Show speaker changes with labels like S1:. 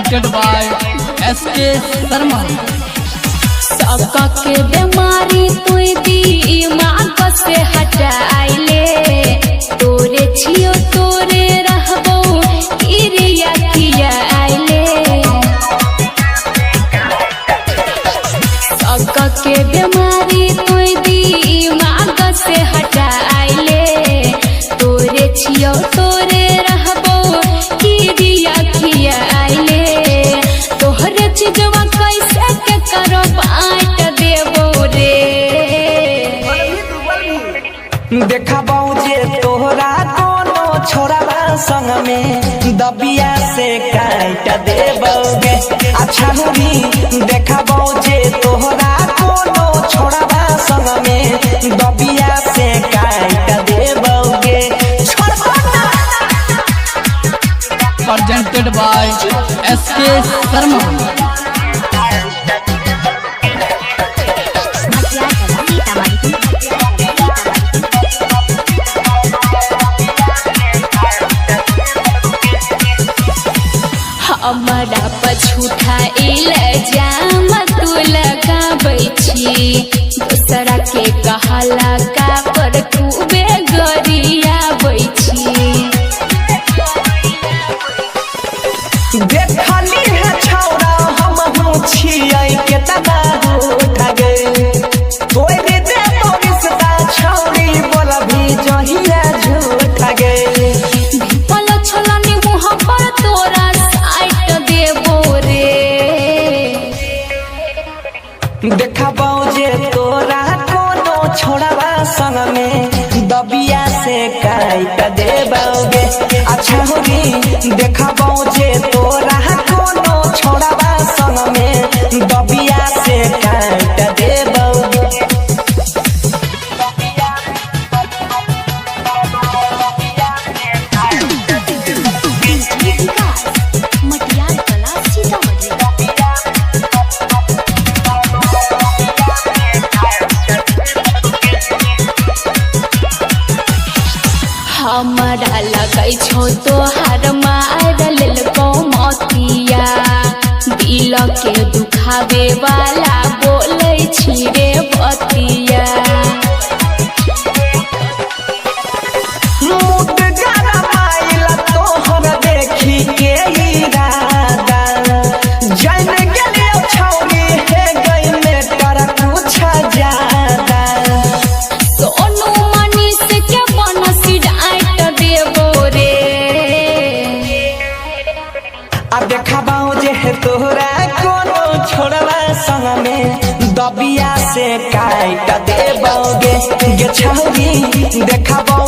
S1: Presented by S K Sharma.
S2: सबका के बीमारी तुई दिमाग से हटाइले, तोरे छियो तोरे रहबो किरिया किया आइले। सबका के बीमारी तुई दिमाग से हटाइले, तोरे छियो तोरे रहबो किरिया किया आइले। तोहरे चीजवा कैसे के करो बाँट देबो रे।
S3: देखबौ जे तोहरा कोनो छोराबा संग में दबिया से काट देबौगे। अच्छा हुरी देखबौ जे तोहरा कोनो छोराबा संग में दबिया से काट देबौगे। छोड़बो ना।
S1: Presented by S K Sharma.
S2: हमरा पछूठा इल्जाम तू लगाबै छी, दोसरा के कहला का पर खूबे गरियाबै छी।
S3: देखली है छौरा हमहू छियै केतना उठ गे, तोरे देबौ रिश्ता छौरी बोलभी जहिया झूठ गे।
S2: पल छलनी मुँह पर तोरा साइट देबो रे।
S3: देखबौ जे तोरा कोनो छोड़ाबा संग में दबिया से काट देबौगे। अच्छा होगी देखबौ जे तोरा कोनो छोड़ाबा संग में दबिया से काट देबौगे।
S2: मटियार कला सीतामढ़ी। हमरा लगै छौ तोहार मार लेलकौ मोतिया, दिल के दुखावे वाला बोलै छी रे बतिया।
S3: मुद गरमाइल तोहर देखी के इरादा, जान गेलियौ छौरी हे गई में तोरा कुछ ज्यादा।
S2: सोनू मनीष के बनसी डाँट देबो रे।
S3: आ देखबौ जे तोहरा कोनो छोड़वा संग में दबिया से काट देबौगे। गे छौरी देखबौ